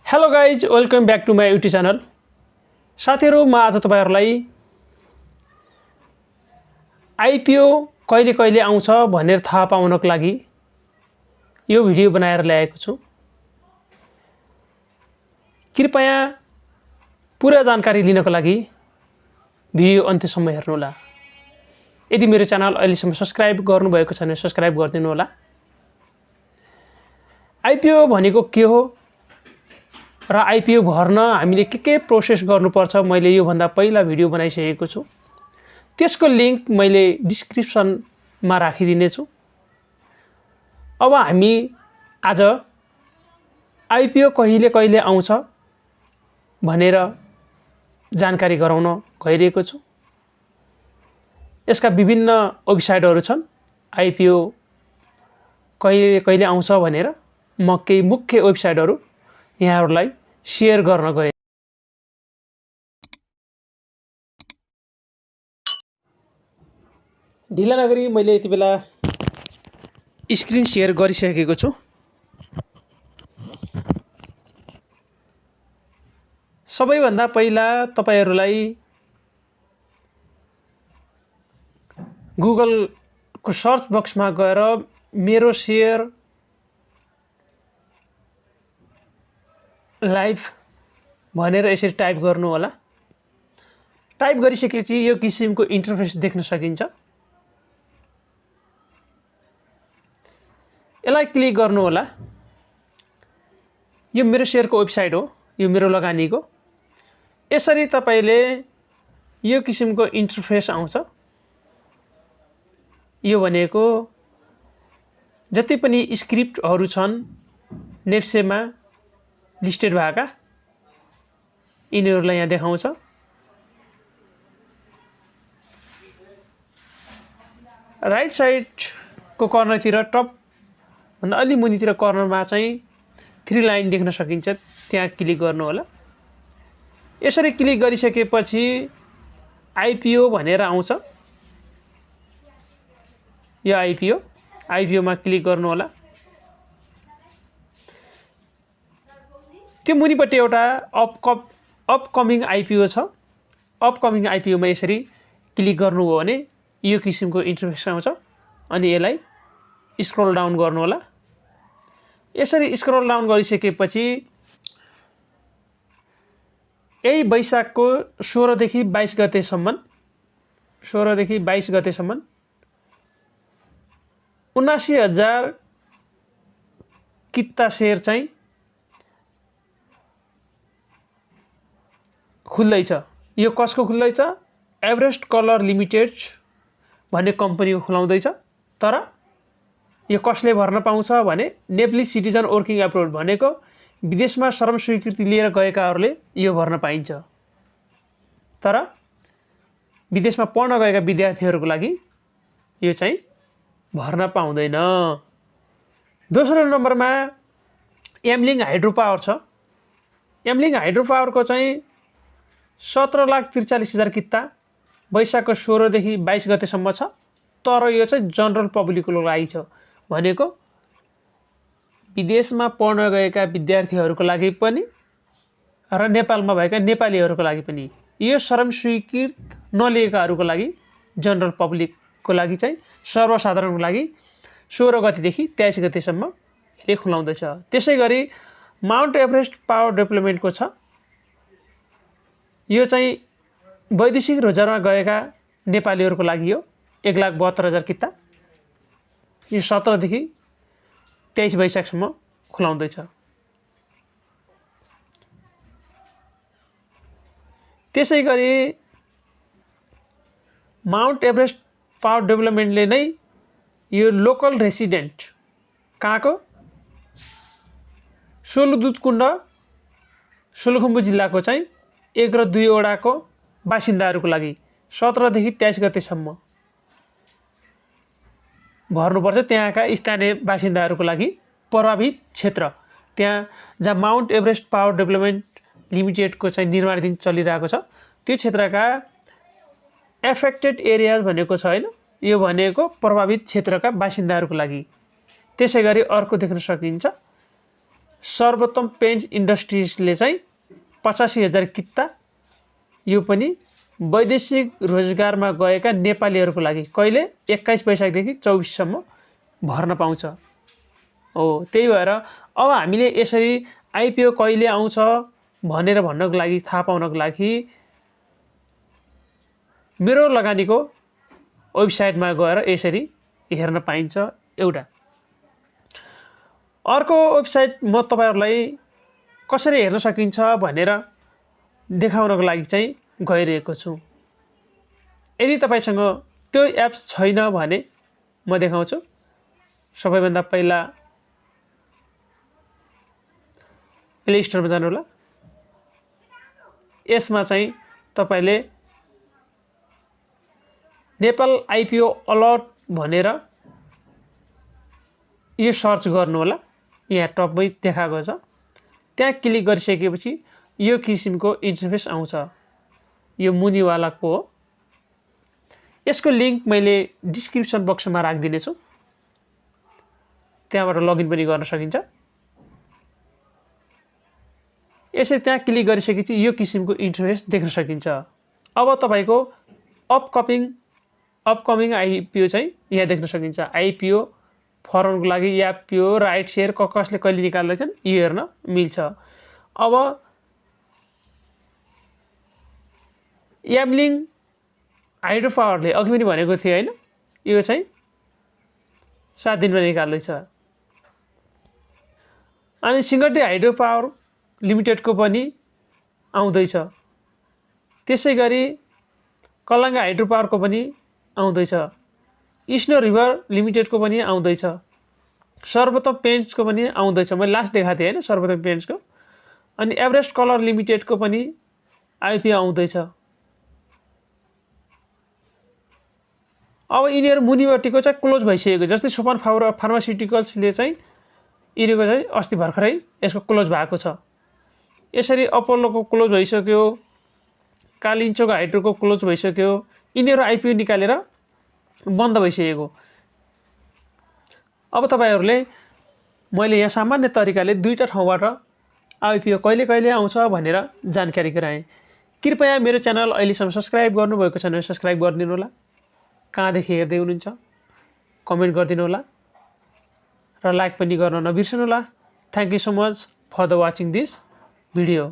Hello guys, welcome back to my YouTube channel. साथीहरू, म आज तपाईहरुलाई आइपिओ कहिले कहिले आउँछ भनेर थाहा पाउनको लागि यो भिडियो बनाएर ल्याएको छु। कृपया पूरा जानकारी लिनको लागि भिडियो अन्त्यसम्म हेर्नुहोला। यदि मेरो च्यानल अहिलेसम्म सब्स्क्राइब गर्नुभएको छैन भने सब्स्क्राइब गरिदिनु होला। आइपिओ भनेको के हो र आइपिओ भर्न हामीले के प्रोसेस गर्नुपर्छ मैले यो भन्दा पहिला भिडियो बनाइसकेको छु। त्यसको लिंक मैले डिस्क्रिप्सनमा राखिदिने छु। अब हामी आज आइपिओ कहिले कहिले आउँछ भनेर जानकारी गराउन गइरहेको छु। यसका विभिन्न वेबसाइटहरु छन्। आइपिओ कहिले कहिले आउँछ भनेर म केही मुख्य वेबसाइटहरु यहाँहरुलाई शेयर गर्न गए। ढिला नगरी मैले यति बेला स्क्रिन शेयर गरिसकेको छु। सबैभन्दा पहिला तपाईहरुलाई गुगल को सर्च बक्समा गएर मेरो शेयर लाइभ भनेर यसरी टाइप गर्नु होला। टाइप गरिसकेपछि यो किसिमको इन्टरफेस देख्न सकिन्छ। यसलाई क्लिक गर्नु होला। यो मेरो शेयरको वेबसाइट हो, यो मेरो लगानीको। यसरी तपाईले यो किसिमको इन्टरफेस आउँछ। यो भनेको जति पनि स्क्रिप्टहरु छन् नेप्सेमा लिस्टेड भएका यिनीहरुलाई यहाँ देखाउँछ। राइट साइड को कर्नरतिर टप भन्दा अलि मुनितिर कर्नरमा चाहिँ 3 लाइन देख्न सकिन्छ। त्यहाँ क्लिक गर्नु होला। यसरी क्लिक गरिसकेपछि आइपिओ भनेर आउँछ। यो आइपिओ मा क्लिक गर्नु होला। त्यो मुनिपट्टि एउटा अपकमिङ आइपिओ छ। अपकमिङ आइपिओ मा यसरी क्लिक गर्नुभयो भने यो किसिमको इन्टरफेस आउँछ। अनि यसलाई स्क्रल डाउन गर्नु होला। यसरी स्क्रल डाउन गरिसकेपछि यही वैशाखको 16 देखि 22 गतेसम्म 79,000 किता शेयर चाहिँ खुल्दैछ। यो कसको खुल्दैछ? एभरेस्ट कलर लिमिटेड भन्ने कम्पनीको खुलाउँदैछ। तर यो कसले भर्न पाउँछ भने नेप्ली सिटिजन वर्किङ एब्रोड भनेको विदेशमा श्रम स्वीकृति लिएर गएकाहरूले यो भर्न पाइन्छ। तर विदेशमा पढ्न गएका विद्यार्थीहरुको लागि यो चाहिँ भर्न पाउँदैन। दोस्रो नम्बरमा एमलिङ हाइड्रो पावर छ। एमलिङ हाइड्रो पावर को चाहिँ 17,43,000 किता वैशाखको 16 देखि 22 गतेसम्म छ। तर यो चाहिँ जनरल पब्लिकको लागि छ। भनेको विदेशमा पढ्न गएका विद्यार्थीहरुको लागि पनि र नेपालमा भएका नेपालीहरुको लागि पनि। यो श्रम स्वीकृत नलिएकाहरुको लागि जनरल पब्लिकको लागि चाहिँ सर्वसाधारणको लागि 16 गतेदेखि 23 गतेसम्म यसले खुलाउँदैछ। त्यसैगरी माउन्ट एभरेस्ट पावर डेभलपमेन्टको छ। यो चाहिँ वैदेशिक रोजगारमा गएका नेपालीहरुको लागि हो। 1,72,000 किता यो 17 देखि 23 वैशाखसम्म खुलाउँदैछ। त्यसैगरी माउन्ट एभरेस्ट पावर डेभलपमेन्टले नै यो लोकल रेसिडेन्ट कहाँको सोलुदुतकुण्ड सोलुखुम्बु जिल्लाको चाहिँ 1 र 2 वडाको बासिन्दाहरुको लागि 17 देखि 23 गतेसम्म भर्नुपर्छ। त्यहाँका स्थानीय बासिन्दाहरुको लागि प्रभावित क्षेत्र त्यहाँ जहाँ माउन्ट एभरेस्ट पावर डेभलपमेन्ट लिमिटेडको चाहिँ निर्माणाधीन चलिरहेको छ त्यो क्षेत्रका एफेक्टेड एरियाज भनेको छ हैन। यो भनेको प्रभावित क्षेत्रका बासिन्दाहरुको लागि। त्यसैगरी अर्को देख्न सकिन्छ सर्वोत्तम पेन्ट्स इन्डस्ट्रिजले चाहिँ 85,000 किता यो पनि वैदेशिक रोजगारमा गएका नेपालीहरूको लागि कहिले 21 वैशाखदेखि 24 सम्म भर्न पाउँछ हो। त्यही भएर अब हामीले यसरी आइपिओ कहिले आउँछ भनेर भन्नको लागि थाहा पाउनको लागि मेरो लगानीको वेबसाइटमा गएर यसरी हेर्न पाइन्छ एउटा। अर्को वेबसाइट म तपाईहरुलाई कसरी हेर्न सकिन्छ भनेर देखाउनको लागि चाहिँ गइरहेको छु। यदि तपाईसँग त्यो एप्स छैन भने म देखाउँछु। सबैभन्दा पहिला प्ले स्टोरमा जानु होला। यसमा चाहिँ तपाईले नेपाल आइपिओ अलर्ट भनेर यो सर्च गर्नु होला। यहाँ टपमै देखाएको छ। त्यहाँ क्लिक गरिसकेपछि यो किसिमको इन्टरफेस आउँछ। यो मुनिवालाको हो। यसको लिंक मैले डिस्क्रिप्सन बक्समा राखिदिने छु। त्यहाँबाट लगइन पनि गर्न सकिन्छ। यसरी त्यहाँ क्लिक गरिसकेपछि यो किसिमको इन्टरफेस देख्न सकिन्छ। अब तपाईको अपकमिङ आइपिओ चाहिँ यहाँ देख्न सकिन्छ। आइपिओ फर्मको लागि एफपिओ राइट शेयर कसले कहिले निकाल्दैछन् यो हेर्न मिल्छ। अब यामलिङ हाइड्रो पावरले अघि पनि भनेको थिए हैन, यो चाहिँ 7 दिनमा निकाल्दैछ। अनि सिंगटी हाइड्रो पावर लिमिटेडको पनि आउँदैछ। त्यसैगरी कलाङ्गा हाइड्रो पावरको पनि आउँदैछ। स्नो रिभर लिमिटेडको पनि आउँदैछ। सर्वोत्तम पेन्ट्सको पनि आउँदैछ। मैले लास्ट देखाएको थिएँ हैन सर्वोत्तम पेन्ट्सको। अनि एभरेस्ट कलर लिमिटेडको पनि आइपिओ आउँदैछ। अब यिनीहरु मुनिपट्टिको चाहिँ क्लोज भइसकेको। जस्तै सोपान फार्मास्युटिकल्सले चाहिँ यिनीको चाहिँ अस्ति भर्खरै यसको क्लोज भएको छ। यसरी अपोलोको क्लोज भइसक्यो, कालिन्चोको हाइड्रोको क्लोज भइसक्यो। यिनीहरु आइपिओ निकालेर बन्द भइसकेको। अब तपाईहरुले मैले यहाँ सामान्य तरिकाले दुईटा ठाउँबाट आइपिओ कहिले कहिले आउँछ भनेर जानकारी गराएँ। कृपया मेरो च्यानल अहिलेसम्म सब्स्क्राइब गर्नुभएको छैन भने सब्स्क्राइब गरिदिनु होला। कहाँदेखि हेर्दै हुनुहुन्छ कमेन्ट गरिदिनु होला र लाइक पनि गर्न नबिर्सनु होला। Thank you so much for the watching this video.